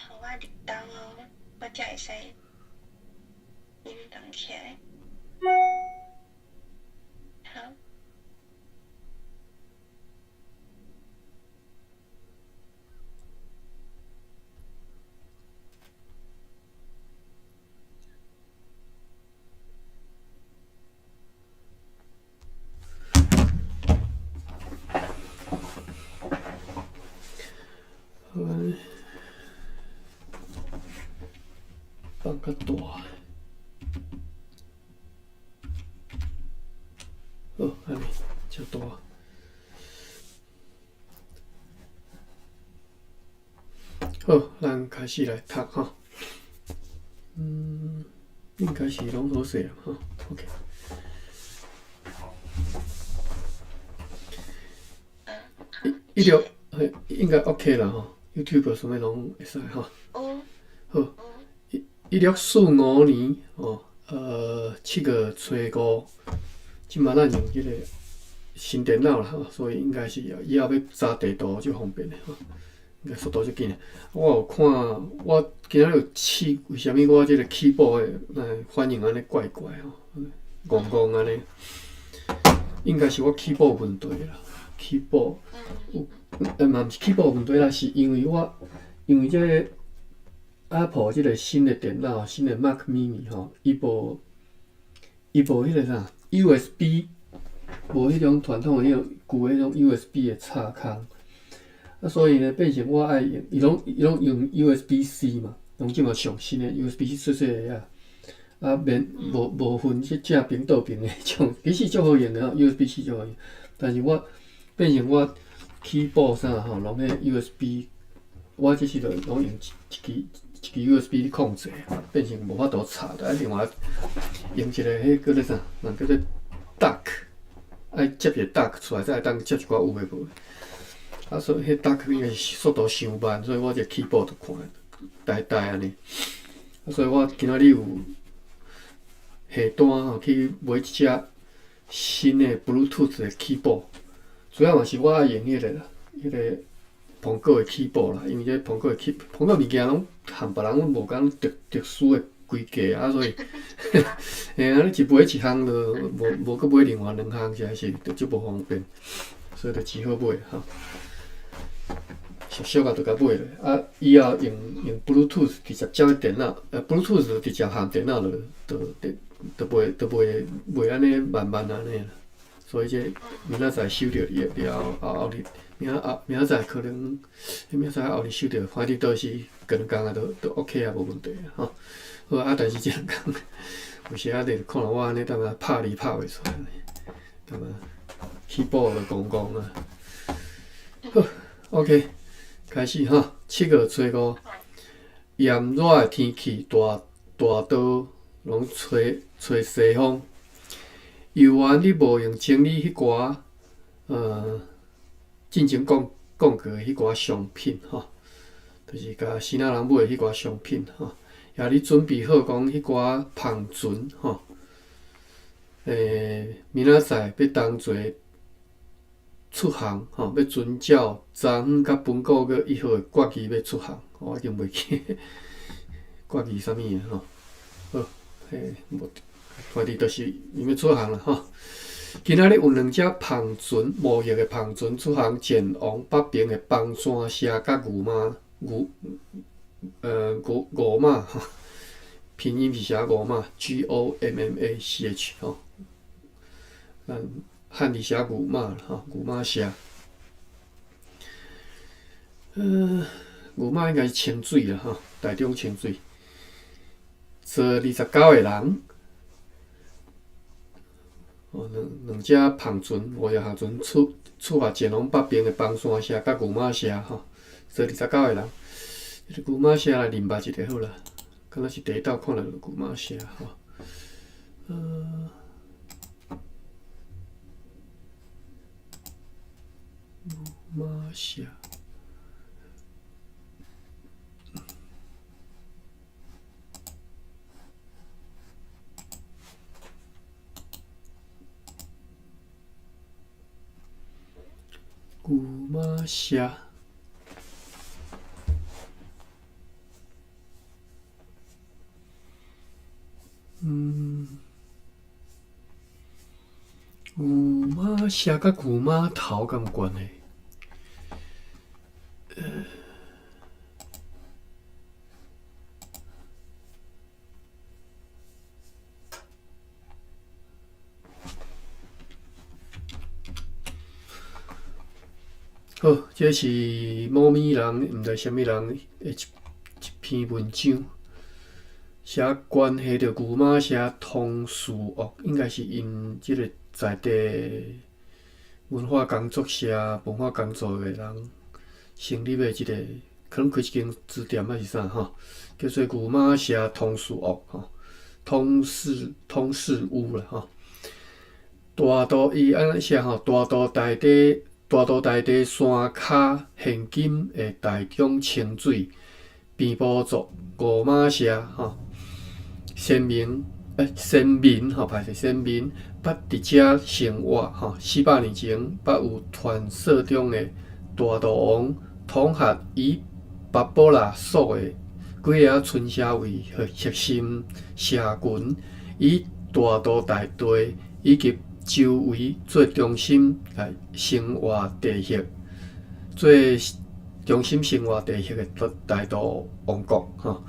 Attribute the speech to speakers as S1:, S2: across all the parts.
S1: 予我入冬哦，我才會使運動起來。好。
S2: 好，放较大。好，按呢，遮大。好，咱開始來讀吼。應該是攏好勢啊，吼，OK。一六，嘿，應該 OK 啦吼，YouTube 啥物攏會使吼。好，1645年吼，7月初五，這馬咱用這個新電腦啦吼，所以應該是以後欲查地圖足方便的吼，應該速度足緊的。我有看，我今仔日有試，為啥物我這個 keyboard 的反應按呢怪怪吼，戇戇按呢，應該是我 keyboard 問題啦，keyboard 有，嘛毋是 keyboard 問題啦，是因為我因為這個 Apple 這個新的電腦，新的 Mac Mini 吼，伊無彼個啥 USB，無彼種傳統的彼種舊的彼種 USB 的插孔，啊，所以呢，變成我愛用，伊攏用 USB C 嘛，用這馬上新的 USB C 細細个仔，啊，免無分這正爿倒爿的彼種，其實足好用的吼，USB C 足好用，但是我變成我 keyboard 啥吼，攏彼 USB，我這時就攏用一支 USB 咧控制，變成無法度插，就愛另外用一個彼叫做啥，人叫做 dock，愛接一個 dock 出來，才會當接一寡有的無的。啊，所以彼 dock 應該是速度傷慢，所以我這 keyboard 就看呆呆按呢。啊，所以我今仔日有下單吼去買一隻新的 Bluetooth 的 keyboard，主要嘛是我愛用彼個啦，彼個蘋果的 keyboard 啦，因為這蘋果的 key 蘋果物件攏和別人攏無仝特殊的規格啊，所以，嘿啊，你一買一項就無閣買另外兩項，實在是就足無方便，所以就只好買吼。俗俗啊，就共買落。啊，以後用 Bluetooth 直接接電腦，Bluetooth 直接連電腦就袂按呢慢慢按呢啦。所以這明仔載收著了後後日，明仔載可能，明仔載後日收著，反正到時過兩工啊，都 OK 啊，無問題啊，吼。好啊，但是這兩工有時仔你看我按呢，淡仔拍字拍袂出來，淡仔 keyboard 就戇戇啊。好，OK，開始吼，7月初五，炎熱的天氣，大大多攏吹西風。猶原你無用整理彼寡，進前講過的彼寡商品吼，就是共支那人買的彼寡商品吼，也你準備好講彼寡帆船吼，明仔載欲同齊出航吼，欲遵照昨昏佮本個月1號的決議欲出航，我已經袂記決議啥物的吼。好，嘿，無。反正就是伊欲出航啦吼。今仔日有兩隻帆船，貿易的帆船出航前往北爿的枋山社佮牛媽吼，拼音是寫牛馬，G O M M A C H 吼。咱漢字寫牛馬吼，牛馬社。牛馬應該是清水啦吼，台中清水。坐29個人。哦，兩隻帆船，五隻帆船出發前往北爿的枋山社佮牛馬社吼，坐29個人。這個牛馬社來認捌一下好啦，敢若是第一道看著牛馬社吼。牛馬社。牛馬社，馬社佮牛媽頭敢有關係？好，這是某物人，毋知啥物人的一一篇文章，寫關係著牛馬社通事屋，應該是𪜶這个在地文化工作社、文化工作的人成立的這个，可能開一間書店抑是啥吼，叫做牛馬社通事屋吼，通事屋啦吼。大肚伊按呢寫吼，大肚大地。大肚大地山跤現今的台中清水平埔族牛馬社吼，先民先民吼，歹勢先民捌佇遮生活吼，400年前捌有傳說中的大肚王統合以巴布拉索的幾个村社為核心社群，以大肚大地以及周圍做中心來生活地域，做中心生活地域的大肚王國吼。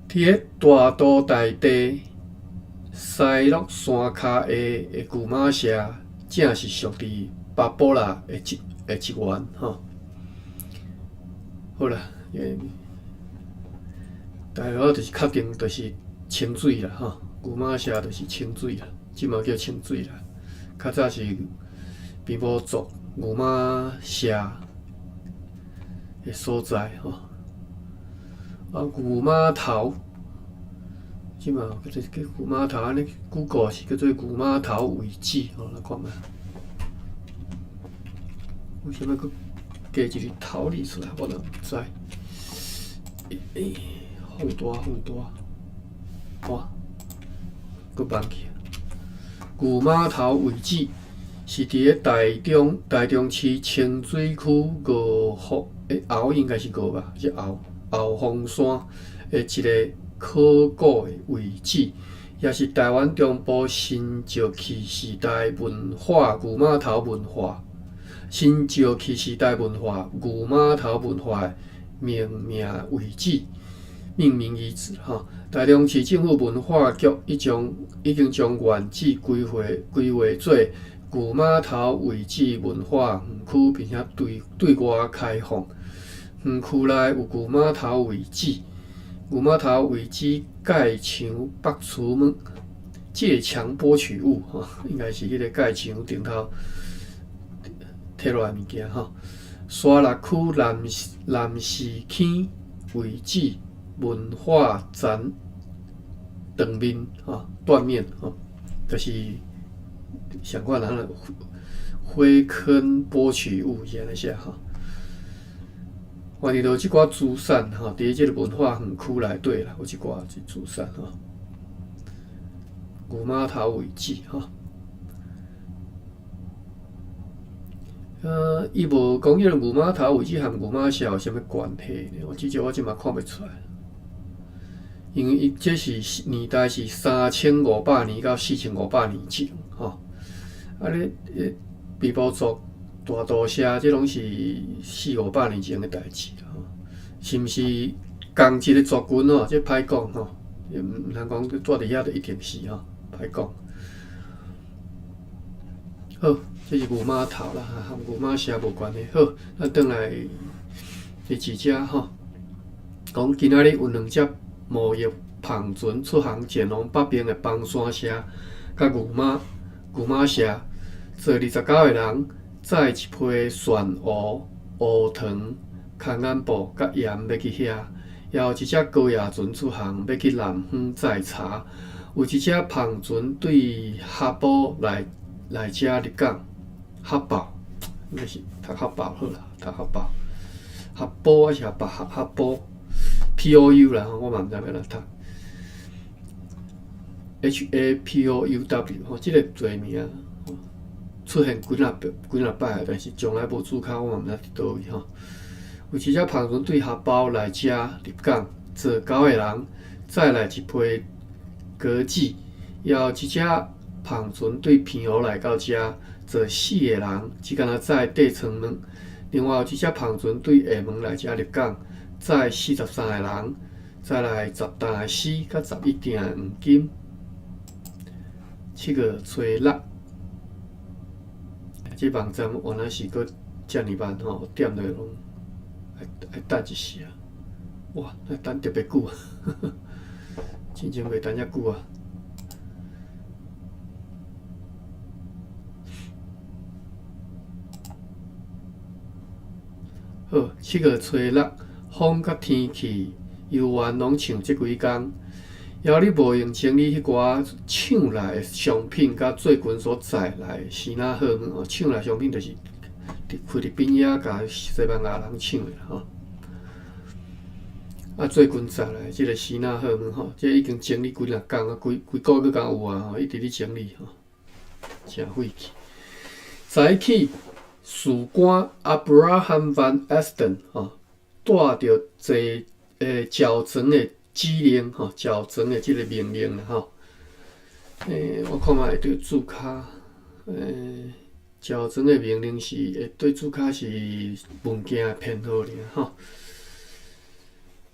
S2: 佇咧大肚大地西麓山跤下的牛馬社，正是屬佇巴布拉的一員吼。好啦，大肚就是確定就是清水啦吼，牛馬社就是清水啦。這馬叫清水啦，較早是平埔族牛馬社的所在吼。啊，牛馬頭，這馬叫做叫牛馬頭，按呢 Google 是叫做牛馬頭遺址吼，來看覓。為啥物閣加一個頭字出來？我都毋知。欸，放大放大，哇，閣放去。牛馬頭遺址是佇咧台中市清水區五峰，後應該是五吧，是後峰山的一个考古的遺址，也是台灣中部新石器時代文化牛馬頭文化、新石器時代文化牛馬頭文化的命名遺址。命名遺址吼，台中市政府文化局已經將原址規劃做牛馬頭遺址文化園區，並且對外開放。園區內有牛馬頭遺址、牛馬頭遺址蓋牆剝取物、界牆剝取物吼，應該是彼個蓋牆頂頭摕落來物件吼。沙鹿區南勢坑遺址文化殘斷面吼，斷面吼，就是相款咱的灰坑剝取物是按呢寫吼。反正就這寡資產吼，佇這个文化園區內底啦，有這寡資產吼。牛馬頭遺址吼。伊無講彼个牛馬頭遺址和牛馬社有啥物關係呢？我至少我這馬看袂出來。因為伊這是年代是3500年到4500年前吼。啊，你平埔族大肚社，這攏是四五百年前的代誌啦吼。是毋是仝一个族群吼？這歹講吼，毋通講住佇遐就一定是吼，歹講。好，這是牛馬頭啦，和牛馬社無關係。好，咱轉來佇這吼，講今仔日有兩隻貿易帆船出航前往北邊的枋山社，佮牛馬社，坐29个人，載一批蒜蚵、烏糖、空眼布佮鹽欲去遐。也有一隻高雅船出航，欲去南方載茶。有一隻帆船對合埔來遮入港，合埔應該是讀合埔好啦，讀合埔，合埔還是合合埔？P O U 啦，我嘛毋知欲按怎讀。H A P O U W 吼，這个地名出現幾若幾若擺，但是從來無註腳，我嘛毋知佇佗位吼。有一隻帆船對合埔來遮入港，坐九个人，載來一批果子，也有一隻帆船對澎湖來到遮，載四个人，只干焦載硩床物。另外有一隻帆船對廈門來遮入港，載43个人，載來10擔的絲佮11鋛的黃金。7月初6，這網站原來是閣遮爾慢吼，點落攏愛等一時啊！哇，愛等特別久啊，真正袂等遮久啊！好，7月初6，風佮天氣猶原攏像這幾工。猶咧無閒整理彼寡搶來的商品，佮最近所載來的支那貨物哦，搶來商品就是佇菲律賓遐共西班牙人搶的吼。啊，最近載來這个支那貨物吼，這已經整理幾若工啊，幾幾個月敢有啊吼，一直咧整理吼，誠費氣。早起，士官 Abraham Van Esten 吼，帶著坐轎船的指令吼，轎船的這个命令啦吼。我看覓會對註跤，轎船的命令是會對註跤是文件的編號爾吼。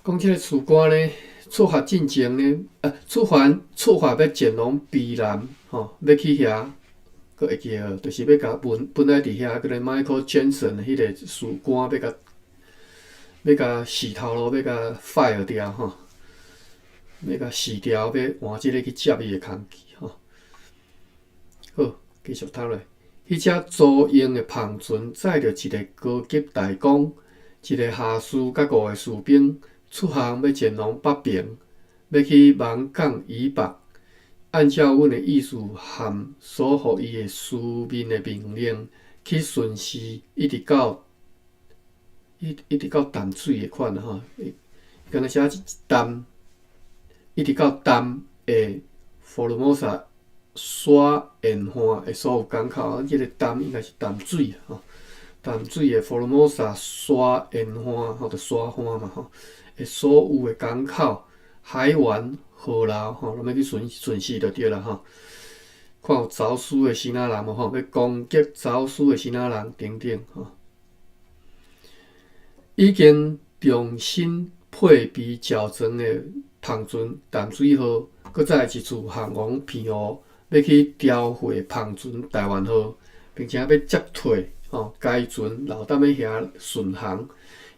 S2: 講這个士官呢，出發進前呢，出發欲前往卑南吼，欲去遐，閣會記無？就是欲共本來佇遐叫做 Michael Johnson 的彼个士官，欲共死頭路，欲共 fire 掉吼，欲共辭掉，欲換這个去接伊的空缺吼。好，繼續讀落。彼隻租用的帆船載著一个高級大公、一个下士佮五个士兵，出航欲前往北平，欲去勐港以北。按照阮的意思和所予伊的書面的命令，去巡視，一直到淡水的款吼，伊敢若寫淡，一直到淡的福爾摩沙沙沿岸的所有港口，這个淡應該是淡水吼，淡水的福爾摩沙沙沿岸吼，就沙岸嘛吼，的所有的港口、海員、河流吼，攏欲去巡視就對啦吼。看有走私的支那人無吼，欲攻擊走私的支那人等等吼。已經重新配備轎船的帆船淡水號，閣再一次航往澎湖，欲去調貨帆船台灣號，並且欲接替吼該船留踮咧遐巡航。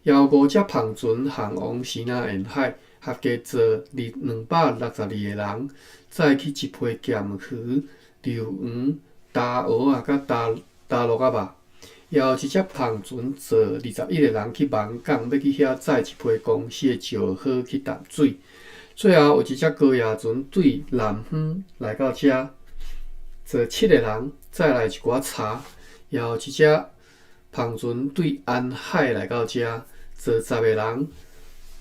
S2: 猶有五隻帆船航往支那沿海，合計載262個人，載去一批鹹魚、硫黃、焦蚵仔佮焦蘆仔肉。猶有一隻帆船載21個人去勐港，欲去遐載一批公司的石膏去淡水。最後有一隻高壓船對南方來到遮，載七個人，載來一寡柴。猶有一隻帆船對安海來到遮，載10個人，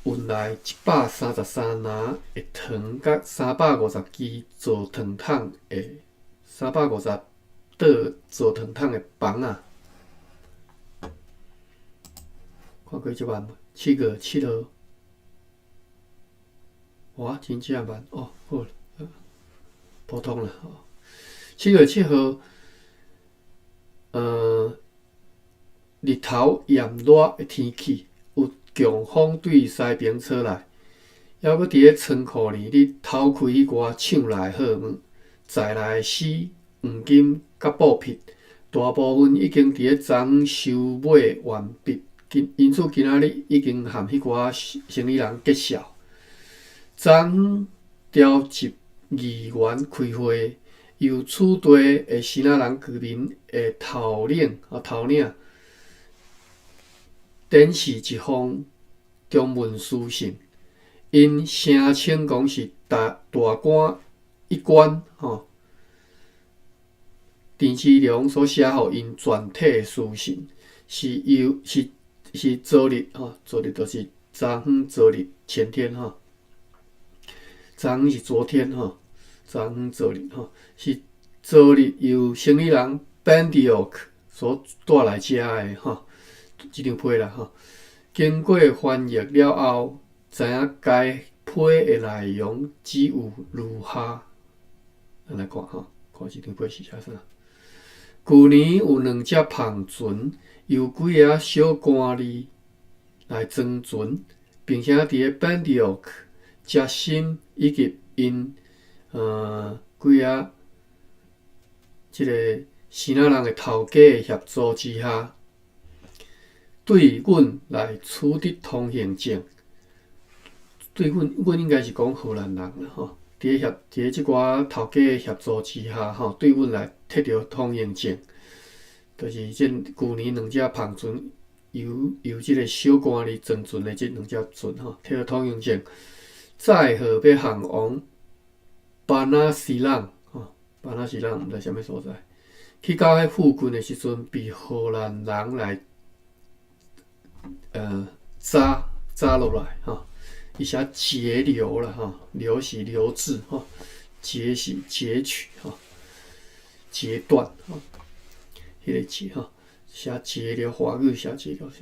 S2: 運來133籃的糖佮350支做糖桶的350桌做糖桶的枋仔。看過這慢無？7月7號，哇，真正慢哦，好，普通啦。7月7號，日頭炎熱的天氣，有強風對西爿吹來，猶閣佇咧倉庫裡咧偷開彼寡搶來的貨物，載來的絲、黃金佮布匹，大部分已經佇咧昨昏收買完畢。因此，今仔日已經和彼寡生理人結痟。昨昏召集議員開會，由此地的支那人居民的頭領展示一封中文書信，𪜶聲稱講是大官一官吼陳其龍所寫予𪜶全體的書信，是由是是昨日吼，昨日就是昨昏昨日前天吼，昨昏是昨天吼，昨昏昨日吼，是昨日由生理人 Bandiok 所帶來遮的吼，這張批啦吼。經過翻譯了後，知影該批的內容只有如下，咱來看吼，看這張批是寫啥？舊年有兩隻帆船，由幾个小官吏來裝船，並且佇咧 Bendiok 食心以及𪜶幾个這个支那人的頭家的協助之下，對阮來取得通行證。對阮，阮應該是講荷蘭人啦吼。佇咧協，佇咧這寡頭家的協助之下吼，對阮來摕著通行證，就是這舊年兩隻帆船由這個小官吏裝船的這兩隻船吼，摕著通行證，載荷欲航往巴拿西朗吼，巴拿西朗毋知啥物所在。去到彼附近的時陣，被荷蘭人來紮紮落來吼。伊寫截留啦吼，留是留置吼，截是截取吼，截斷吼，彼个截吼，寫截留，華語寫截留是，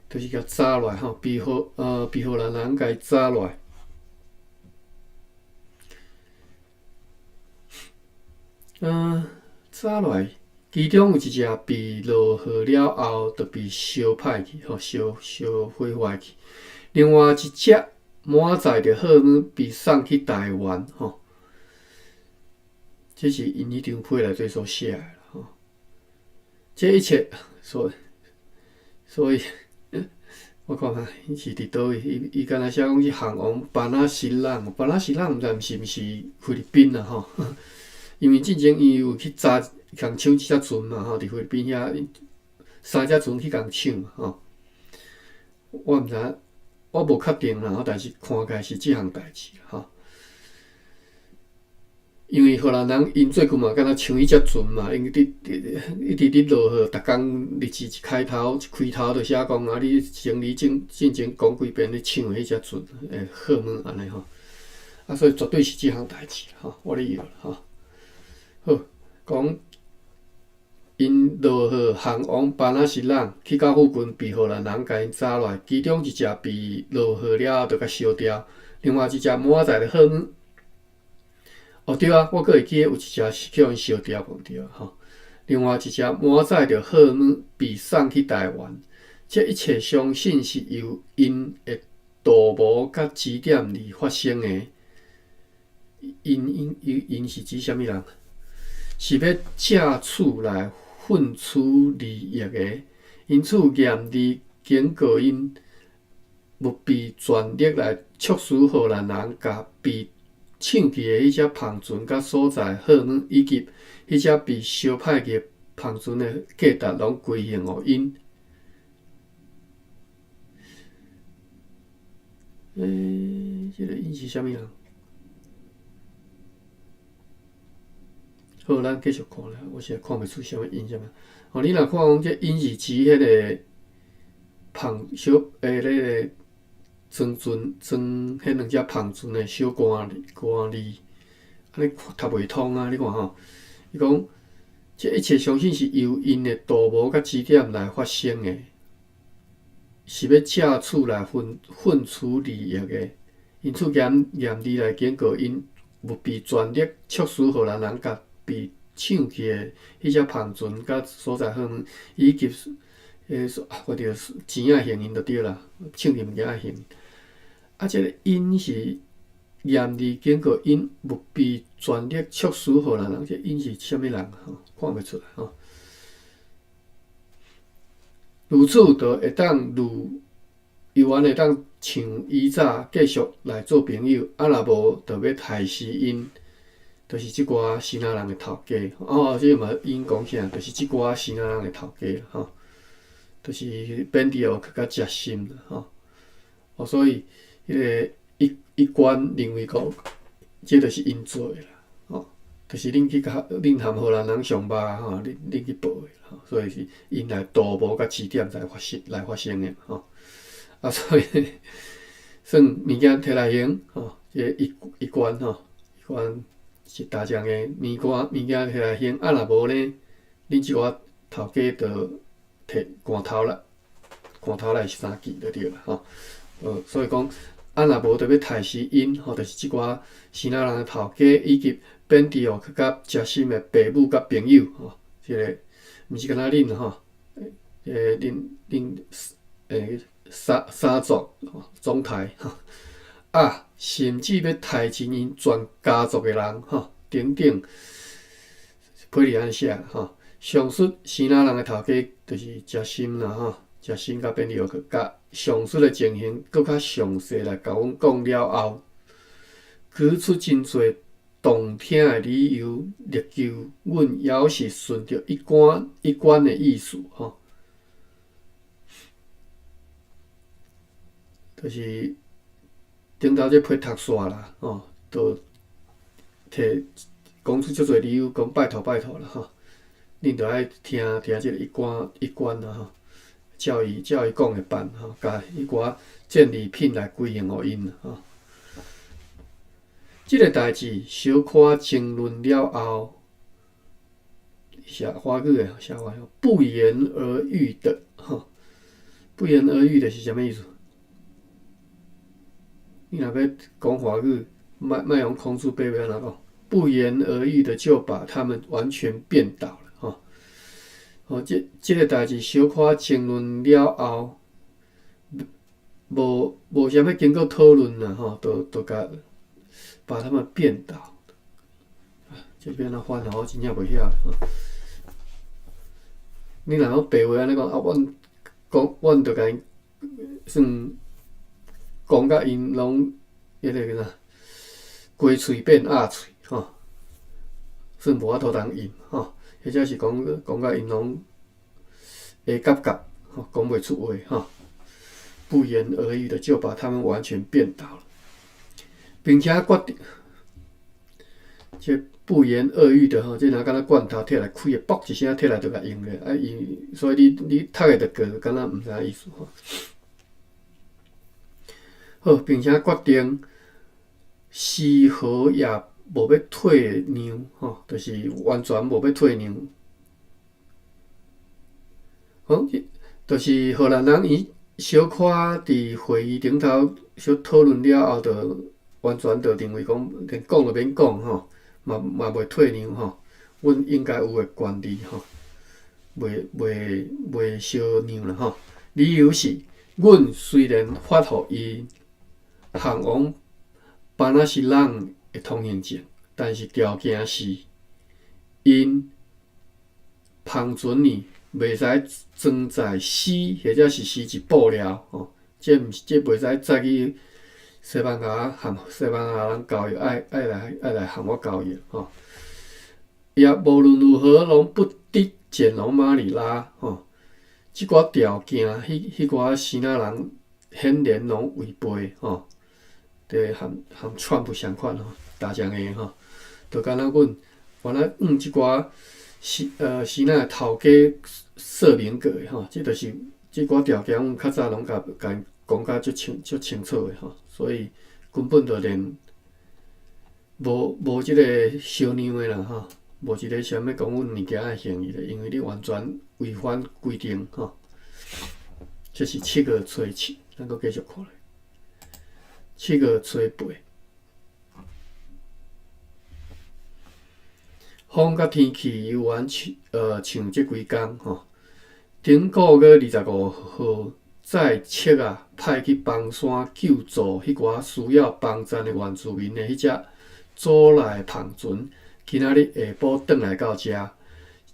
S2: 就是共紮落來吼，被荷蘭人共伊紮落來。紮落來，其中有一隻被落雨了後，就被燒歹去吼，燒燒毀壞去。另外一隻滿載著貨物被送去臺灣吼，這是𪜶彼張批內底所寫的啦吼。這一切，所以，我看覓伊是佇佗位？伊伊敢若寫講是航往巴拿西朗，巴拿西朗毋知毋是毋是菲律賓啦吼。因為進前伊有去查共搶一隻船嘛吼，佇菲律賓遐三隻船去共搶嘛吼。我毋知。我無確定啦，但是看起來是這項代誌吼。因為荷蘭人𪜶最近嘛，敢若搶彼隻船嘛，因為佇佇一直佇落雨，逐工日子一開頭一開頭就寫講啊，你整理進進前講幾遍，你搶的彼隻船的貨物按呢吼。啊，所以絕對是這項代誌吼，我咧搖吼。好，講。𪜶落雨航往巴拿西朗，去到附近被荷蘭人共𪜶紮落來，其中一隻被落雨了後就共燒掉，另外一隻滿載著貨物。哦對啊，我閣會記得有一隻是去予𪜶燒掉無對吼。另外一隻滿載著貨物被送去臺灣，這一切相信是由𪜶的圖謀佮指點而發生的。𪜶𪜶𪜶是指啥物人？是欲藉此來混取利益的，因此嚴厲警告𪜶，務必全力來促使荷蘭人共被搶去的彼隻帆船佮所載貨物，以及彼隻被燒歹去的帆船的價值，攏歸還予𪜶。欸，這個𪜶是啥物人？好，咱繼續看啦。我實在看袂出啥物𪜶啥物。哦，你若看講這𪜶是指彼個帆小欸，咧個裝船裝彼兩隻帆船的小官官吏，按呢讀袂通啊！你看吼，伊講這一切相信是由𪜶的圖謀佮指點來發生的，是欲藉此來混混取利益的。因此嚴嚴厲來警告𪜶，務必全力促使荷蘭人共被搶去的彼隻帆船佮所在貨物，以及彼我著錢愛還𪜶就對啦，搶去物件愛還。啊，這個𪜶是嚴厲警告𪜶，務必全力促使荷蘭人，這𪜶是啥物人吼？看袂出來吼。如此，就會當如猶原會當像以早繼續來做朋友，啊，若無，就欲害死𪜶。就是這寡支那人的頭家，哦，這嘛𪜶講啥？就是這寡支那人的頭家，吼，就是變得較較食心啦，吼。哦，所以彼个一一貫認為講，這就是𪜶做的啦，吼，就是恁去共恁含荷蘭人相峇，吼，恁恁去報的，吼，所以是𪜶來圖謀佮指點來發生來發生的，吼。啊，所以算物件摕來還，吼，這個一一貫吼，一貫。是大將的物件，物件摕來還，啊若無呢，恁這寡頭家就提罐頭來，罐頭來相見就對啦吼。所以講，啊，若無就欲刣死𪜶吼，就是這寡支那人的頭家，以及便佇約克佮傑森的爸母佮朋友吼，這个毋是干焦恁吼，恁三三族總刣吼，啊，甚至欲刣盡𪜶全家族的人吼，等等，批裡按呢寫吼。上述支那人的頭家就是傑森啦吼，傑森佮便佇約克佮上述的情形閣較詳細來共阮講了後，舉出真濟動聽的理由，力求阮猶是順著一貫一貫的意思吼，就是頂頭這批讀煞啦吼，就提講出足濟理由，講拜託拜託啦吼，恁著愛聽聽這个一貫一貫啦吼，照伊照伊講的辦吼，共彼寡戰利品來歸還予𪜶吼。這个代誌小可爭論了後，寫華語的寫法不言而喻的吼，不言而喻的是啥物意思？你若欲講華語，莫莫用孔子伯欲按怎講？不言而喻的就把他們完全辯倒了吼。哦，這這个代誌小可爭論了後，無無啥物經過討論啦吼，就就共把他們辯倒。這欲按怎翻吼，我真正袂曉吼。你若講白話按呢講，啊，阮講，阮就共𪜶算講甲𪜶攏彼个叫啥，雞喙變鴨喙吼，算無法度通應吼，或者是講講甲𪜶攏會夾夾吼，講袂出話吼，不言而喻的就把他們完全辯倒了，並且決定這不言而喻的吼，這若敢若罐頭摕來開的，爆一聲摕來就共用咧，啊伊所以你你讀的就過，敢若毋知影意思吼。好，並且決定絲毫也無欲退讓吼，就是完全無欲退讓。好，就是荷蘭人伊小可佇會議頂頭小討論了後，就完全就認為講，連講都免講吼，嘛嘛袂退讓吼，阮應該有的權利吼，袂袂袂相讓啦吼。理由是，阮雖然發予𪜶向往巴拿西朗的通行證，但是條件是，𪜶帆船呢袂使裝載絲或者是絲質布料吼，這毋是這袂使載去西班牙和西班牙人交易，愛愛來愛來和我交易吼。也無論如何攏不得前往馬尼拉吼。這寡條件，彼彼寡支那人顯然攏違背吼，佇和和川普相款吼，大將的吼，就敢若阮原來向這寡支支那頭家說明過的吼，這就是這寡條件，阮較早攏共共𪜶講甲足清足清楚的吼，所以根本就連無無這个相讓的啦吼，無一个啥物講阮物件愛還伊的，因為你完全違反規定吼。這是七月初七，咱閣繼續看落。七月初八，風佮天氣猶原像像這幾工吼。頂個月25號，載冊仔派去枋山救助彼寡需要幫贊的原住民的彼隻祖來帆船，今仔日下晡轉來到遮，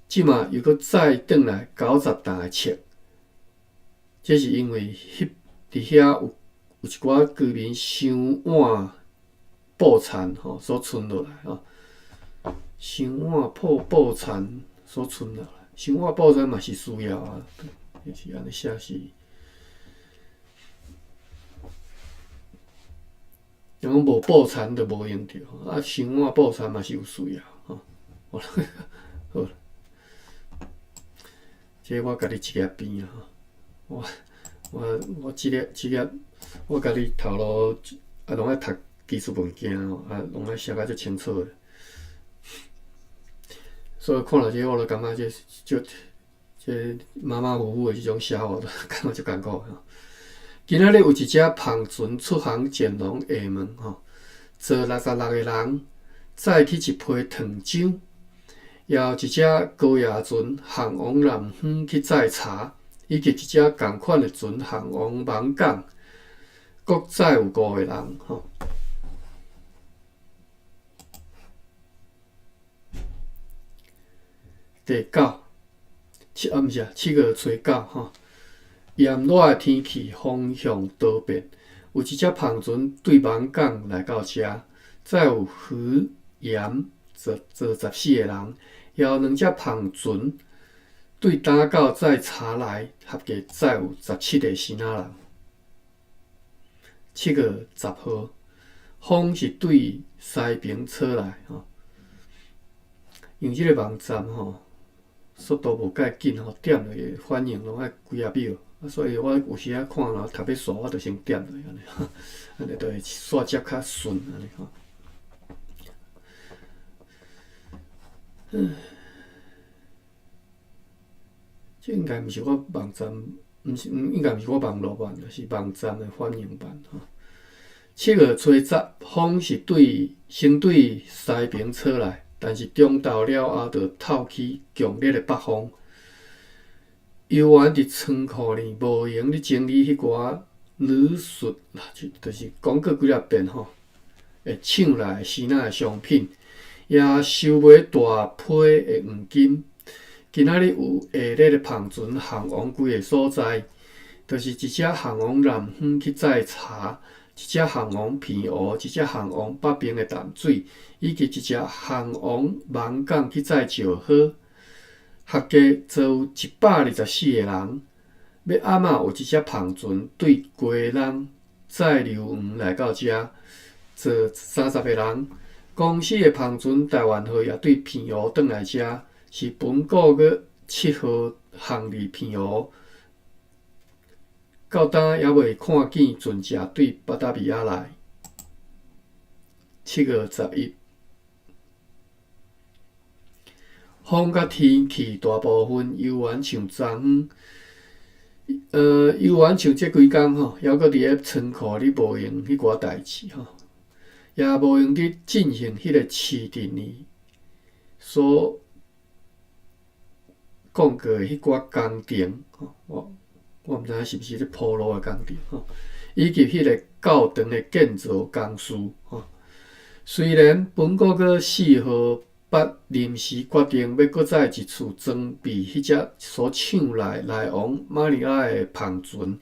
S2: 這馬又閣載轉來90擔的冊。這是因為彼佇遐有有一寡居民傷晚布田吼所存落來吼，傷晚破布田所存落來，傷晚布田嘛是需要啊，就是按呢寫是。人講無布田就無用著，啊，傷晚布田嘛是有需要吼。好，這我家己一個編啊，我我我這個這個我家己頭路啊，攏愛讀技術文件吼，啊，攏愛寫甲足清楚的。所以看著這個，我就感覺這足這馬馬虎虎的這種寫法，我都感覺足艱苦的吼。今仔日有一隻帆船出航前往廈門吼，坐66個人，載去一批糖漿；也有一隻高壓船航往南方去載茶，以及一隻仝款的船航往網港，閣載有五個人吼。第九，七啊，毋是啊，7月初9吼，炎熱的天氣風向多變，有一隻帆船對網港來到遮，載有魚鹽坐坐14個人，也有兩隻帆船對打到載茶來，合計載有17個生仔人。7月10號，風是對西爿吹來吼，用這个網站吼。速度無介緊吼，點落去反應攏愛幾仔秒，啊，所以我有時仔看啦，讀欲煞，我就先點落去按呢，按呢就會煞接較順按呢吼。嗯，這應該毋是我網站，毋是，應該毋是我網路慢，是網站的反應慢吼。7月初10，風是對先對西爿吹來。但是中晝了後，就透起強烈的北風。猶原佇倉庫裡無閒咧整理彼寡旅術，就是講過幾若遍吼，會搶來生仔的商品，也收買大批的黃金。今仔日有下列的帆船航往幾个所在，就是一隻航往南方去載茶。一隻航往澎湖，一隻航往北爿的淡水，以及一隻航往網港去載石膏，合計坐有124個人。欲暗仔有一隻帆船對基隆載硫磺來到遮，坐30個人。公司的帆船台灣號也對澎湖轉來遮，是本個月7號航離澎湖。到今猶未看見船隻對巴達維亞來。7月11，風佮天氣大部分猶原像昨昏，猶原像這幾工吼，猶閣佇咧倉庫裡無閒彼寡代誌吼，也無閒佇進行彼個市鎮裡所講過的彼寡工程吼，我。我毋知影是毋是咧鋪路的工程吼，以及彼个教堂的建造工序吼。雖然本個月4號捌臨時決定欲閣再一次裝備彼隻所搶來來往馬尼拉的帆船，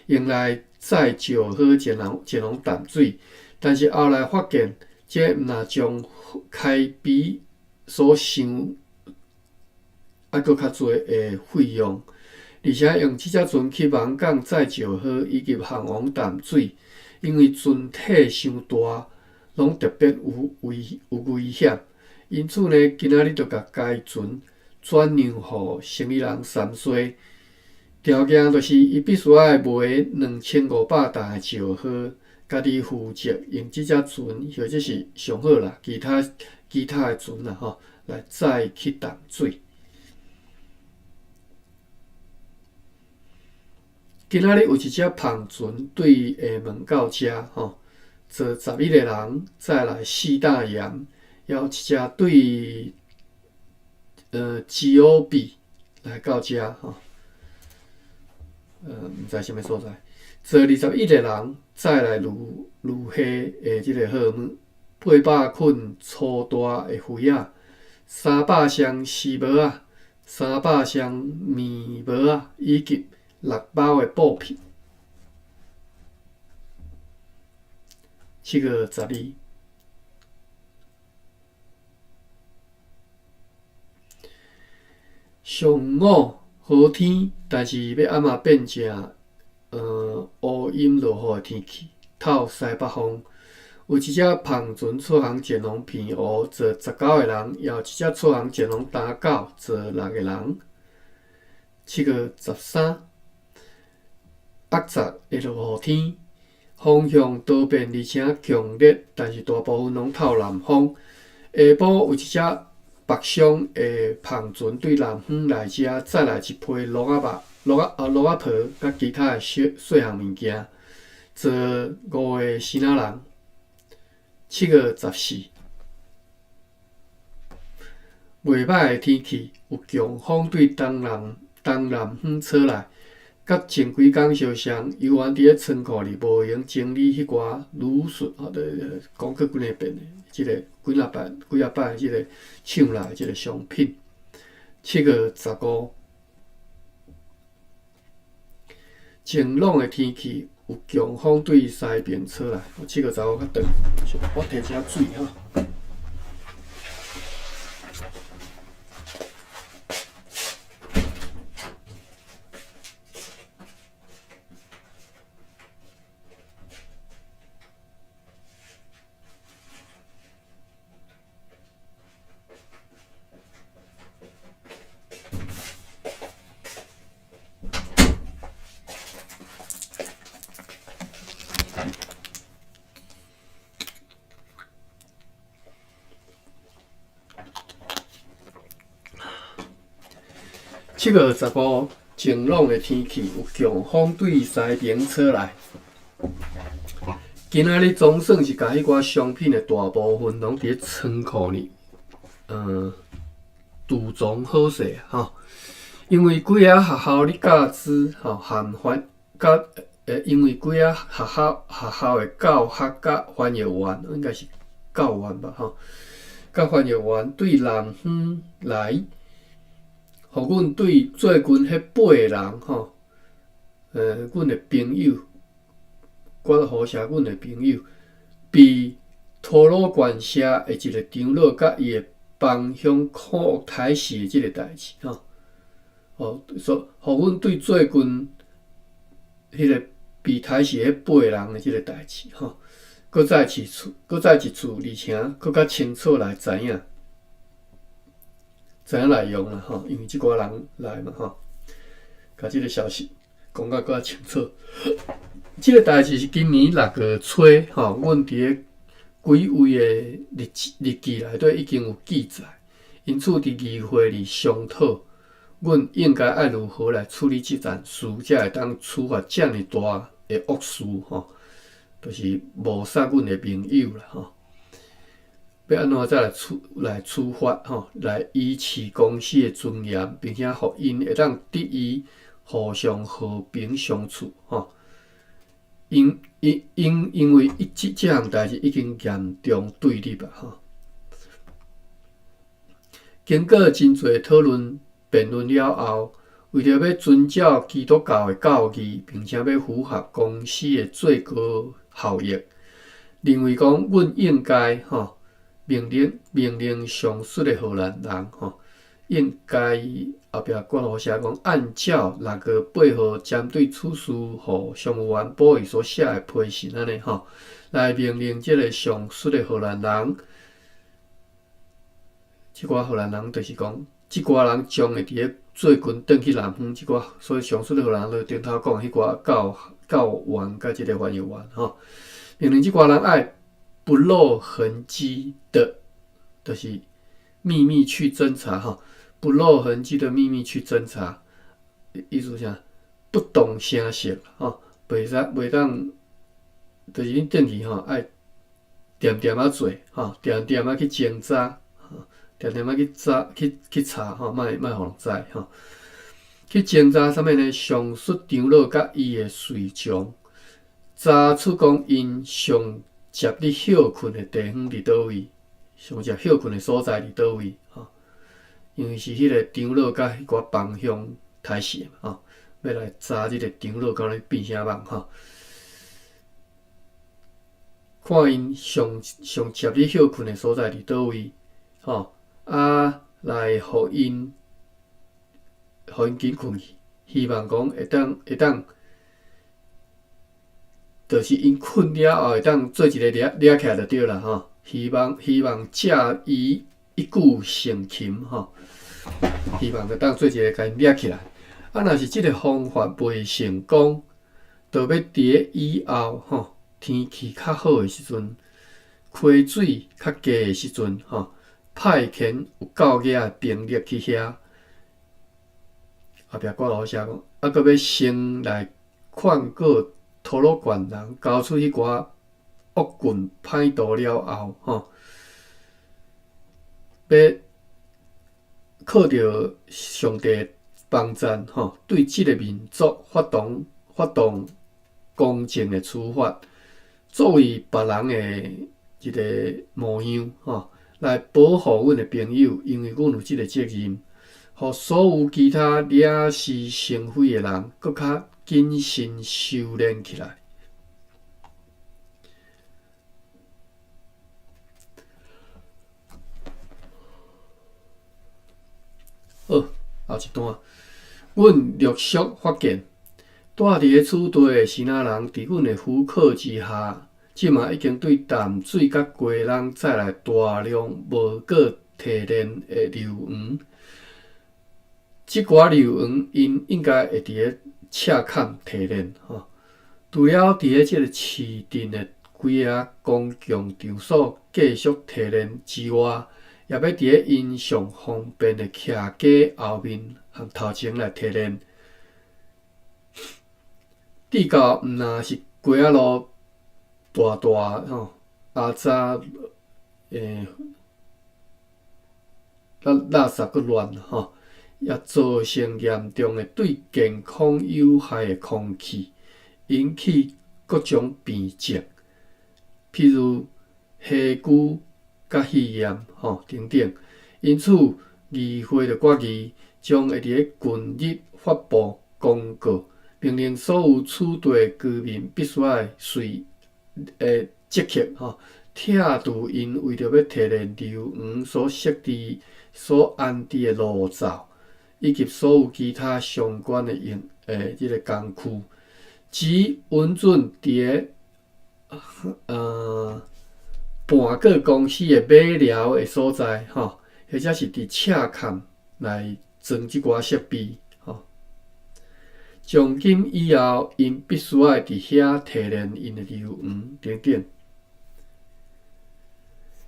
S2: 用來載石膏前往前往淡水，但是後來發現，這毋若將開比所想猶閣較濟的費用。而且用這隻船去網港載石膏以及航往淡水，因為船體傷大，攏特別有危有危險。因此呢，今仔日就共該船轉讓予生意人三衰。條件就是伊必須愛賣2500擔的石膏，家己負責用這隻船，或者是上好啦，其他其他的船啦吼，來載去淡水。今仔日有一隻帆船對廈門到遮吼，坐11個人，載來四擔鹽，也有一隻對吉歐比來到遮吼，毋知啥物所在，坐21個人，載來鹵鹵蝦的這个號碼，800捆粗大的魚仔，300箱絲帽仔，300箱棉帽仔，以及六包的布匹。7月12，上午好天，但是欲暗仔變成烏陰落雨的天氣，透西北風。有一隻帆船出航前往澎湖，坐19個人；也有一隻出航前往打狗，坐6個人。7月13。壓雜會落雨天，風向多變而且強烈，但是大部分攏透南風。下晡有一隻北上的帆船對南方來遮，載來一批鹿仔肉、鹿仔啊鹿仔皮佮其他的小細項物件。做五个生仔人。7月14，袂䆀的天氣，有強風對東南方吹來，佮前幾工相像，猶原佇咧倉庫裡無閒整理彼寡滷水，吼，講過幾若遍的，這個幾若擺幾若擺這個搶來的這個商品。7月15，晴朗的天氣，有強風對西爿吹來。7月15較長，我提一下水哈。7月15，晴朗的天氣，有強風對西爿吹來。今仔日總算是共彼寡商品的大部分攏佇咧倉庫裡，儲藏好勢吼。因為幾个學校咧教師吼和翻佮因為幾个學校的教學佮翻譯員，應該是教員吧吼，佮翻譯員對南方來，予阮對最近彼八个人吼，阮的朋友，我予寫阮的朋友，被托魯縣社的一个長老佮伊的幫鄉苦刣死的這個代誌吼，哦，所予阮對最近彼个被刣死彼八個人的這個代誌吼，閣再一次，閣再一次，而且閣較清楚來知影，知影內容啦吼，因為這寡人來嘛吼，共這個消息講甲閣較清楚。這個代誌是今年6月初吼，阮佇咧幾位的日記內底已經有記載，因此佇議會裡商討，阮應該愛如何來處理這件事，才會當處罰遮爾大的惡事吼，就是謀殺阮的盟友啦吼。欲按怎才來處罰吼，來維持公司的尊嚴，並且予𪜶會當得以互相和平相處吼。因為這項代誌已經嚴重對立啊吼。經過真濟討論、辯論了後，為著欲遵照基督教的教義，並且欲符合公司的最高效益，認為講阮應該吼命令上述的荷蘭人吼，應該後壁括號寫講，按照6月8號針對此事，予商務員保伊所寫的批信按呢吼，來命令這个上述的荷蘭人，這寡荷蘭人就是講，這寡人將會佇咧最近轉去南方，這寡所以上述的荷蘭人就頂頭講彼寡教員佮這个翻譯員吼，命令這寡人愛不露痕跡的，就是秘密去偵查吼。不露痕跡的秘密去偵查，意思啥？不動聲色吼，袂使袂當，就是恁轉去吼，愛恬恬仔做吼，恬恬仔去偵查，恬恬仔去查去查吼，莫莫予人知吼。去偵查啥物呢？上述長老佮伊的隨從，查出講𪜶上捷咧歇睏的地方佇佗位，上捷歇睏的所在佇佗位吼。因為是彼个長老佮彼寡幫鄉刣死的嘛吼，欲來查這个長老敢若變啥物吼。看𪜶上上捷咧歇睏的所在佇佗位吼，啊來予𪜶緊睏去，希望講會當，就是𪜶睏了後會當做一个掠起來就對啦吼。希望藉伊一舉成擒吼，希望會當做一个共𪜶掠起來。啊，若是這个方法袂成功，就欲佇咧以後吼天氣較好的時陣，溪水較低的時陣吼，派遣有夠額的兵力去遐。後壁括號寫講，啊，閣欲先來勸告托洛县人交出彼寡恶棍歹徒了后，吼，欲靠著上帝帮赞，吼，对這个民族發動公正的處罰，作為別人的一个模樣，吼，來保護阮的朋友，因為阮有這个責任，予所有其他惹是生非的人，閣較謹慎修煉起來。好，後一段，阮陸續發現，住佇咧此地的支那人，佇阮的許可之下，這馬已經對淡水佮雞籠載來大量無過提煉的硫磺。這寡硫磺𪜶應該會佇咧赤崁提煉。吼，除了佇咧這个市鎮的幾个公共場所繼續提煉之外，也欲佇咧𪜶上方便的徛家後面和頭前來提煉。至到毋若是街仔路大大吼，阿雜垃圾閣亂吼，也造成嚴重的對健康有害的空氣，引起各種病症，譬如火薑佮肺炎吼等等。因此，議會就決議，將會佇咧近日發布公告，命令所有此地居民必須愛隨即刻吼拆除𪜶為著欲提煉硫磺所設置、所安置的爐灶，以及所有其他相關的用這个工具，只允准佇咧盤果公司的馬寮的所在吼，或者是佇赤崁來裝這寡設備吼。從今以後，𪜶必須愛佇遐提煉𪜶的硫磺等等。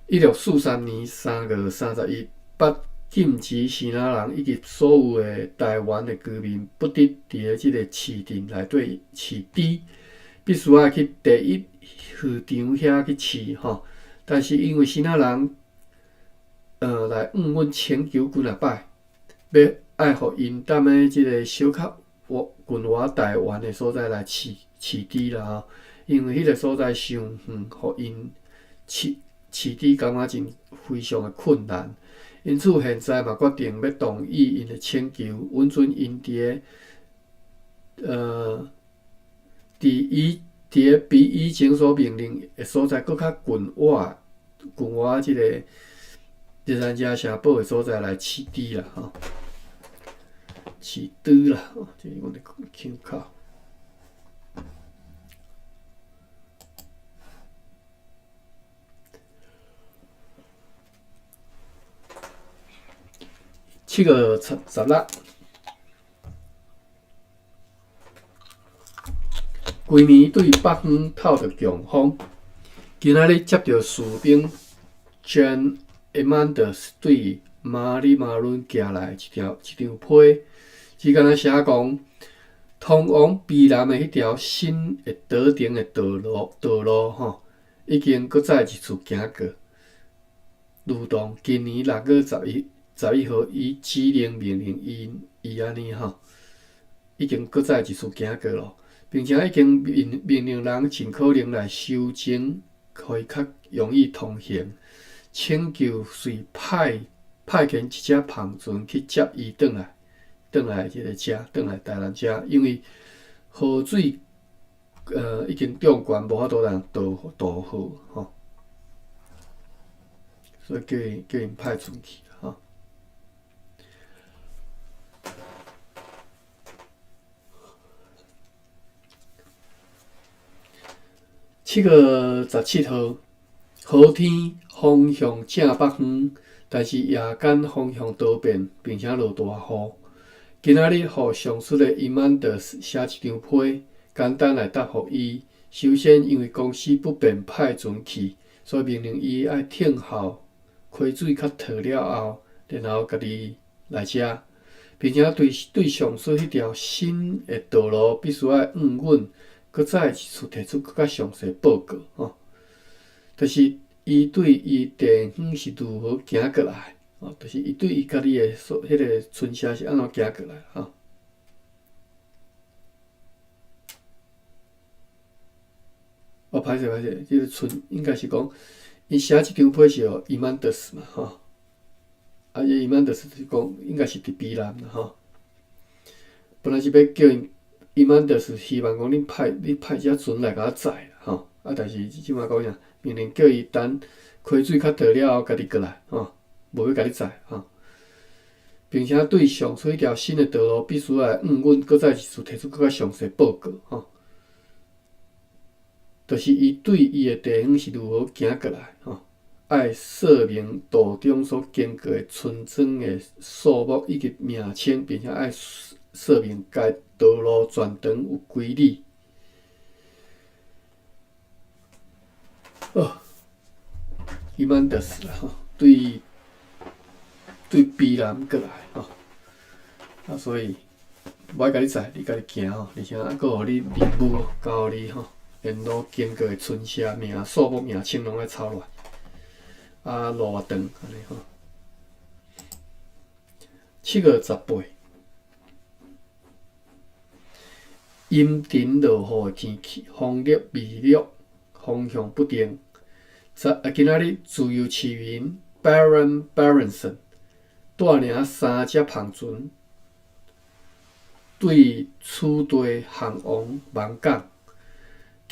S2: 1643年3月31，捌禁止支那人以及所有的台灣的居民不得佇咧這个市鎮內底飼豬，必須愛去第一漁場遐去飼吼。但是因為支那人，來向阮請求幾若擺，欲愛予𪜶踮咧這个小較近倚台灣的所在來飼飼豬啦吼，因為彼个所在傷遠，予𪜶飼飼豬感覺真非常的困難。因此現在嘛決定欲同意𪜶的請求，允准𪜶佇咧佇以佇咧比以前所命令的所在閣較近倚近倚這个熱山遮城堡的所在來飼豬啦吼，飼豬啦，這是阮的腔口。7月16，規暝對北方透著強風。今仔日接著士兵 John Edmunds 對馬里馬倫寄來一張批，只干焦寫講，通往卑南的彼條新的島頂的道路吼，已經閣再一次行過，如同今年6月11號，伊指令命令伊按呢吼，已經閣再一次行過咯，並且已經命令人盡可能來修整，予伊較容易通行。請求隨派遣一隻帆船去接伊轉來，轉來這个遮，轉來台南遮，因為河水已經漲懸，無法度通渡河吼，所以叫𪜶派船去吼。7月17號，雨天風向正北方，但是夜間風向多變，並且落大雨。今仔日予上述的伊曼德寫一張批，簡單來答覆伊。首先，因為公司不便派船去，所以命令伊愛等候溪水較透了後，然後家己來遮，並且對上述彼條新的道路必須愛向阮閣再一次提出閣較詳細報告吼，就是伊對伊地方是如何行過來，吼，就是伊對伊家己的所彼個村社是按怎行過來吼。哦，歹勢歹勢，這個村應該是講，伊寫這張批是予伊曼德斯嘛吼，啊，伊曼德斯就是講應該是佇卑南啦吼。本來是欲叫𪜶伊曼德斯希望講恁派你派隻船來共我載吼，啊，但是這擺講啥，命令叫伊等溪水較濁了後，家己過來吼，無欲共你載吼。並且對上述彼條新的道路必須愛應允，閣再一次提出閣較詳細報告吼。就是伊對伊的地方是如何行過來吼，愛說明途中所經過的村莊的數目以及名稱，並且愛說明該道路全長有幾里。哦，伊曼德斯啦吼，對對卑南過來吼，啊，所以無愛共你載，你家己行吼，而且還閣予你任務交予你吼。沿路經過的村社名、數目、名稱攏愛抄落來，啊，路偌長按呢吼。7月18，陰沉落雨的天氣，風力微弱，方向不定。啊，今仔日自由市民 Baron Berenson 帶領三隻帆船對此地航往網港。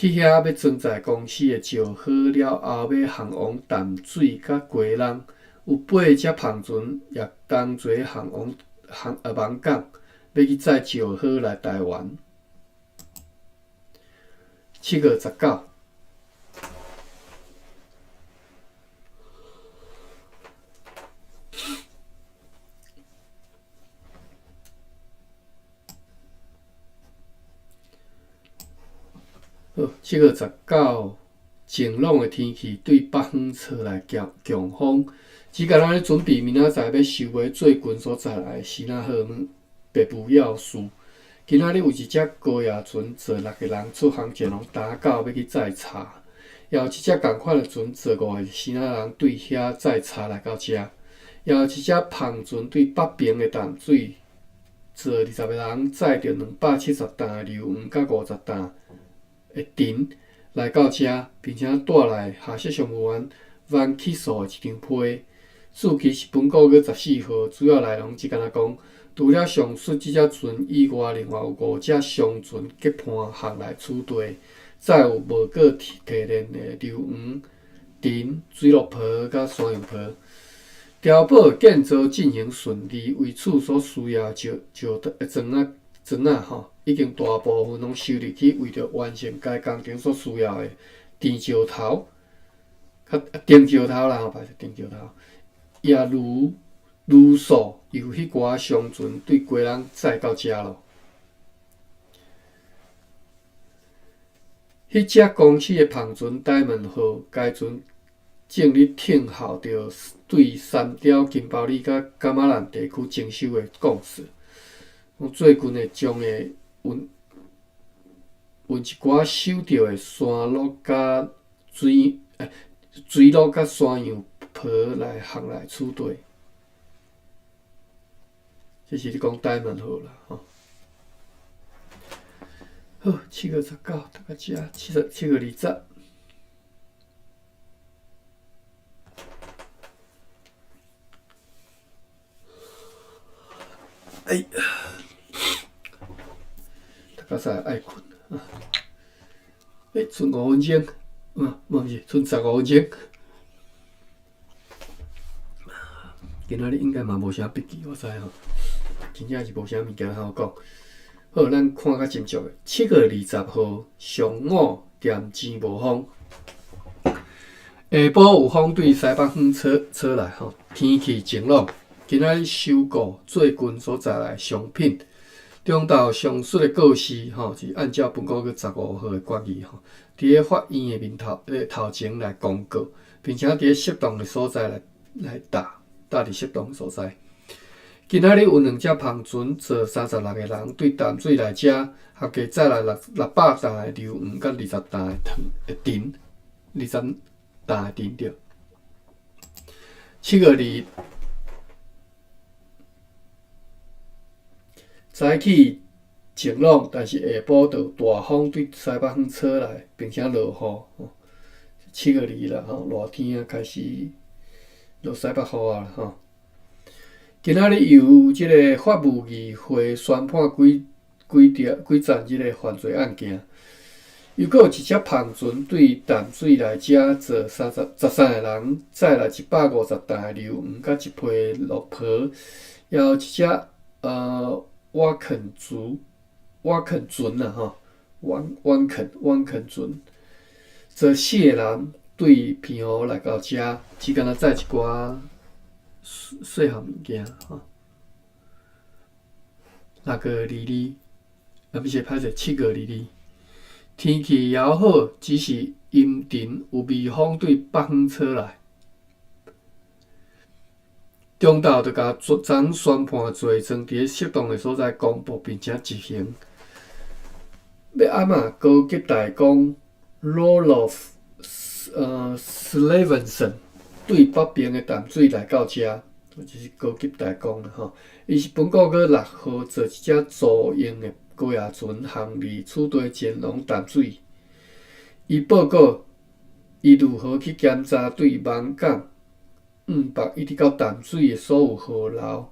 S2: 去遐欲裝載公司的石好了後，欲航往淡水佮基隆，有八隻帆船也同齊航往航網港，欲去載石好來台灣。7月19，好，7月19，晴朗的天氣對北方吹來強強風，只干焦咧準備明仔載欲收買最近所載來的時哪號白布要事。今仔日有一隻高壓船載六個人出航前往打狗欲去載茶，也有一隻仝款的船載五個時哪人對遐載茶來到遮，也有一隻帆船對北爿的淡水載20個人載著270擔的硫磺佮50擔的藤來到遮，並且帶來下設商務員萬起訴的一張批。注記是本個月14號，主要內容只干焦講，除了上述這隻船以外，另外有五隻商船結伴航來此地，載有無過提煉的硫磺、藤、水鹿皮佮山羊皮。碉堡的建造進行順利，為此所需要的石石磚仔磚仔吼，已經大部分攏收入去，為著完成該工程所需要的甜石頭、較釘石頭啦吼，歹勢釘石頭，也如如數由彼寡商船對基隆載到遮囉。彼隻公司的帆船 Diamond 號，該船正咧聽候著對三貂金包里佮噶瑪蘭地區徵收的貢稅。最近會將會運運一寡收著的山鹿佮水水鹿佮山羊皮來航來此地。這是咧講 Diamond 號啦吼。好，7月19，讀到遮，7月20。哎，讀到煞愛睏啊！欸，賰5分鐘，啊，毋是，賰15分鐘。今仔日應該嘛無啥筆記，我知吼，真正是無啥物件通講。好，咱看較斟酌的。7月20號上午點錢無風，下晡有風對西北方吹吹來吼，天氣晴朗。今仔日收購最近所載來商品，中晝上述的告示吼，是按照本個月15號的決議吼，佇咧法院的面頭頭前來公告，並且佇咧適當的所在來來貼，貼佇適當的所在。今仔日有兩隻帆船載36個人對淡水來遮，合計載來600擔的硫磺佮20擔的糖的甜，20擔的甜對。7月2日早起晴朗，但是下晡就有大風對西北方吹來，並且落雨。7月2日啦，吼，熱天啊，開始落西北雨啊，吼。今仔日由這个法務議會宣判幾幾條幾層這个犯罪案件，又閣有一隻帆船對淡水來遮載33個人，載來150擔的硫磺佮一批綠婆，也有一隻瓦肯族瓦肯船啊吼，瓦肯船，載四个人對澎湖來到遮，只干焦載一寡細項物件吼。6月22，啊，毋是歹勢，7月22，天氣猶好，只是陰沉有微風對北方吹來。中晝就共昨昨宣判罪狀佇咧適當的所在公布，並且執行。欲按怎高級代工 Roloff Slevenson 對北邊的淡水來到遮，這是高級代工啦吼。伊是本個月6號坐一隻租用的高壓船航離此地前往淡水。伊報告，伊如何去檢查對網港、五北一直到淡水的所有河流、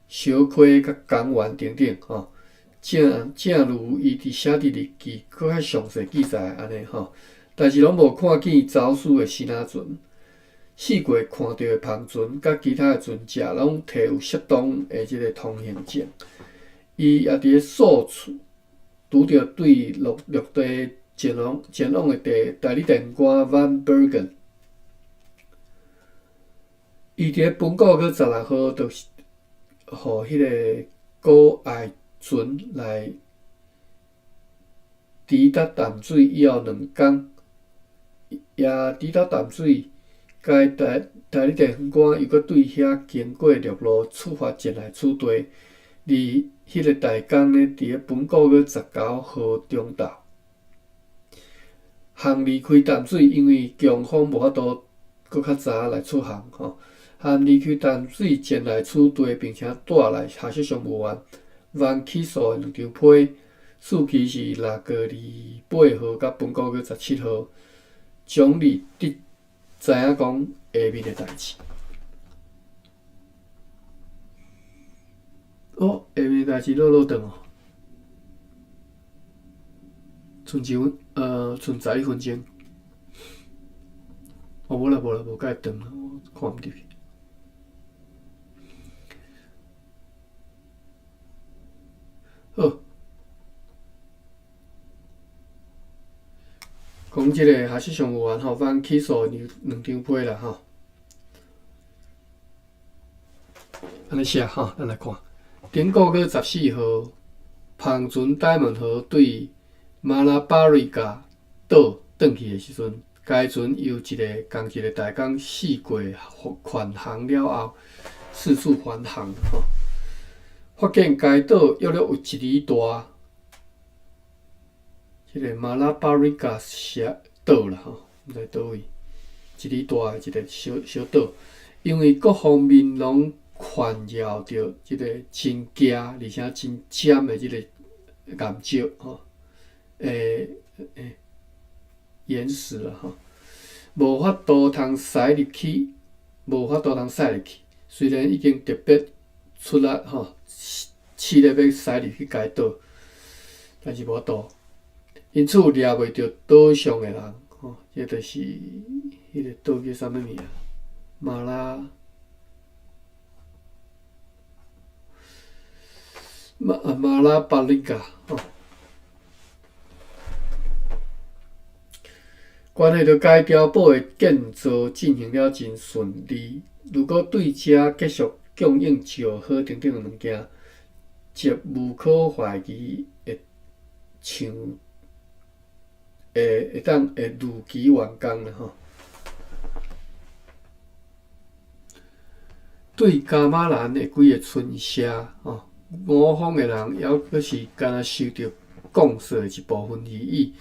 S2: 小溪佮公園等等吼。正如伊佇寫佇日記閣較詳細記載按呢吼，但是攏無看見走私的新仔船。四界看著的帆船佮其他的船隻，攏提有適當的這个通行證。伊也佇咧數處拄著對陸地前往的代理地官 Van Bergen。伊佇咧本個月16號，就是予彼个高愛船來抵達淡水以後2工，也抵達淡水。該代理地方官又閣對遐經過陸路出發前來此地，而彼个代工呢，佇咧本個月19號中晝，航離開淡水，因為強風無法度閣較早來出航吼。航離開淡水前來此地，並且帶來哈說商務員萬起訴的兩張批，數期是6月28號佮本個月17號，將你得知影講下面的代誌。哦，下面的代誌落落長哦，賰一分，賰11分鐘。哦，無啦無啦，無介長啦，我看毋入去。好，講這个哈說商務員吼，反起訴兩張批啦吼。按呢寫吼，咱來看。頂個月14號，帆船戴文號對馬拉巴瑞加島轉去的時陣，該船由一个仝一个代工四界環航了後，四處環航吼，發現該島約略有一里大，這个馬拉巴瑞加島啦吼，毋知佗位，一里大的一个小小島，因為各方面攏環繞著這个真崎而且真尖的這个岩石吼，岩石啦吼，無法度通駛入去，無法度通駛入去。雖然已經特別出力吼，試咧欲駛入去該島，但是無法度。因此掠袂著島上的人吼，這就是彼个島叫啥物名？馬拉巴里加吼。關係著該碉堡的建造進行了真順利。如果對遮繼續供應石膏等等的物件，則無可懷疑會像會當會如期完工啦吼。對噶瑪蘭的幾个村社，吼，五方的人猶閣是敢若受著降稅的一部分而已。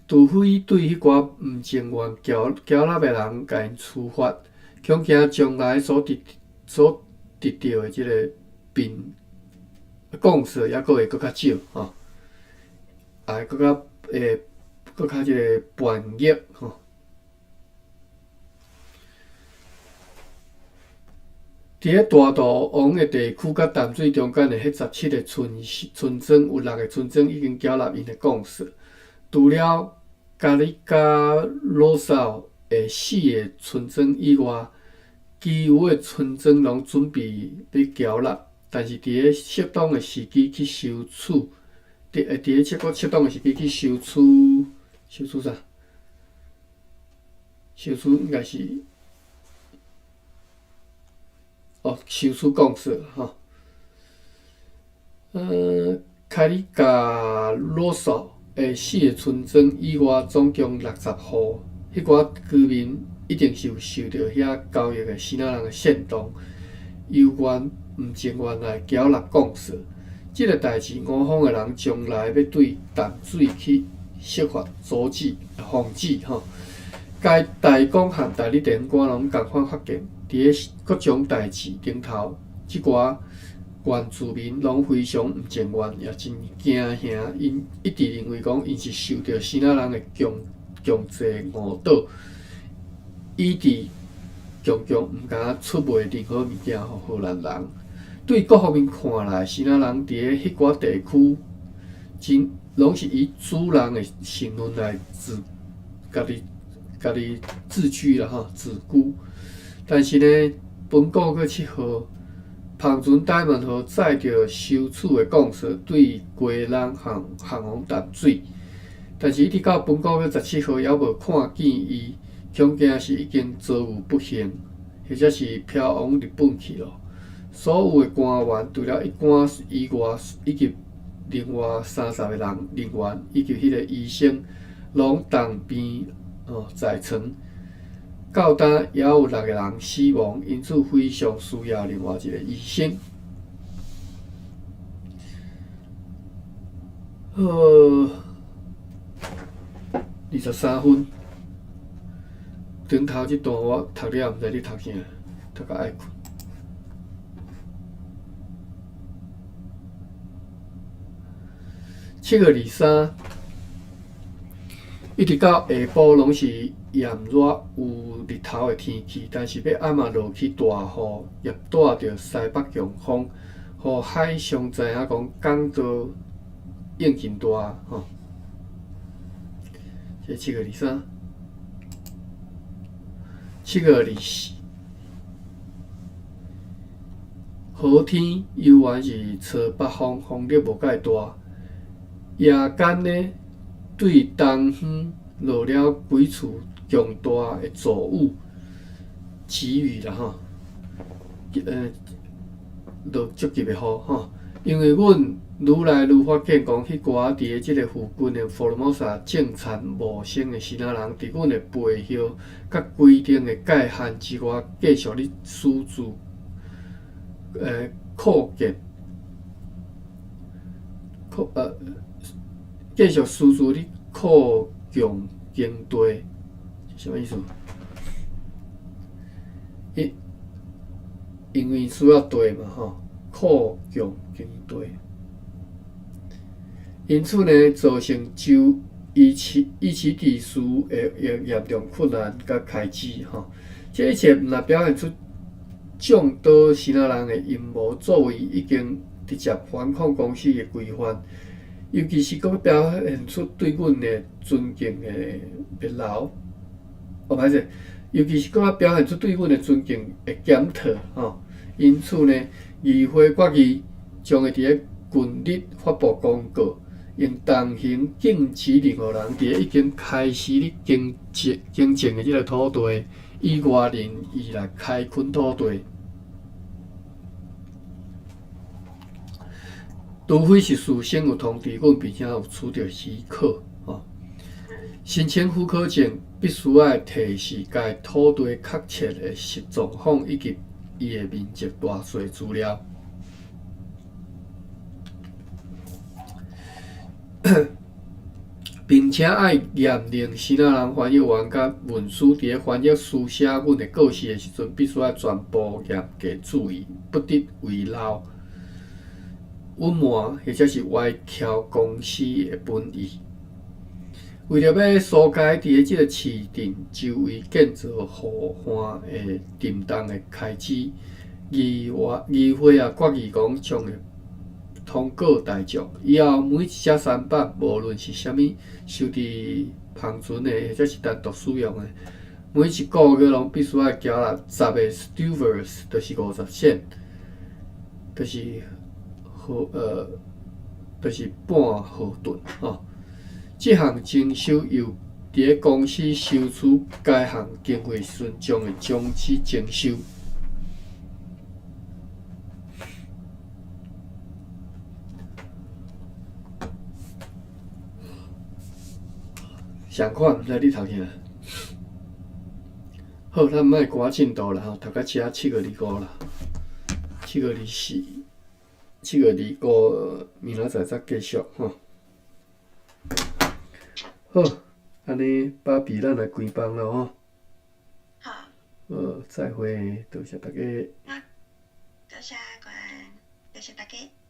S2: 除非對彼寡毋情願繳納的人共𪜶處罰，恐驚將來所得著的這个貧降稅猶閣會閣較少，吼，也會閣較會閣較這个叛逆，吼。佇咧大肚王的地區佮淡水中間的彼17个村莊，有6个村莊已經繳納𪜶的貢稅。除了加里加魯索的4个村莊以外，其餘的村莊攏準備欲繳納，但是佇咧適當的時機去收取，佇咧適當的時機去收取，收取啥？收取應該是。哦，收取貢稅吼。凱里加魯索的4个村莊以外，總共60戶，彼寡居民一定是有受著遐交易的支那人的煽動，猶原毋情願來繳納貢稅。這个代誌，五方的人將來欲對淡水去設法阻止、防止吼。該大公和代理地方官攏仝款發現。佇咧各種代誌頂頭，這寡原住民攏非常毋情願，也真驚嚇。𪜶一直認為講，𪜶是受著支那人的強制誤導，以致強強毋敢出賣任何物件予荷蘭人。對各方面看來，支那人佇咧彼寡地區，真攏是以主人的身份來家己自居啦吼，自居。但是呢，本古閣7號，帆船大門號載著收取的貢稅，對基隆航往淡水。但是，一直到本古閣17號，猶無看見伊，恐驚是已經遭遇不幸，或者是飄往日本去囉。所有的官員，除了一官以外，以及另外30个人員，以及彼个醫生，攏重病哦在床。到今猶有6个人死亡，因此非常需要另外一个醫生。好，23分，頂頭這段我讀了，毋知咧讀啥，讀甲愛睏。7月23，一直到下晡攏是炎熱有日頭的天氣，但是欲暗仔落去大雨，挾帶著西北強風，予海上知影講港道湧真大吼。這7月23，7月24，好天猶原是吹北風，風力無介大。夜間呢，對東方落了幾次強大的驟雨、急雨啦吼，落足急的雨吼。因為阮愈來愈發現講，彼寡佇咧這个附近的福爾摩沙種田謀生的支那人，佇阮的背後佮規定的界限之外，繼續咧私自擴建，擴呃繼續私自咧擴強耕地，是啥物意思？因為需要地嘛吼，擴強耕地，因此呢，造成州伊市地事的嚴重困難佮開支吼。這一切毋但表現出眾多支那人的陰謀作為已經直接反抗公司的規範，尤其是閣表現出對阮的尊敬的滅流，哦，歹勢，尤其是閣表現出對阮的尊敬的檢討吼。因此呢，議會決議將會佇咧近日發布公告，用重刑禁止任何人佇咧已經開始咧耕種的這个土地以外任意來開墾土地，除非是事先有通知阮，並且有取得許可。吼，申請許可證必須愛提示該土地確切的實狀況以及伊的面積大細資料。並且愛嚴令支那人翻譯員佮文書佇咧翻譯書寫阮的故事的時陣，必須愛全部嚴格注意，不得遺漏、隱瞞或者是歪曲公司的本意。為著欲紓解佇咧這个市鎮周圍建造河岸的沉重的開支，議議會也決議講將會通告大眾，以後每一隻舢板，無論是啥物收佇帆船的，或者是單獨使用的，每一個月攏必須愛繳納十个 stuvers，就是50仙，就是荷呃，就是半荷盾吼。這項徵收由佇咧公司收取該項經費時陣，將會終止徵收。相款，毋知你讀起來。好，咱莫趕進度啦吼，讀到遮7月25啦，7月24、7月25，明仔載再繼續吼。好，按呢，芭比，咱來關房囉吼。
S1: 好。
S2: 好，再會，多謝大家。
S1: 好，多謝關，多謝大家。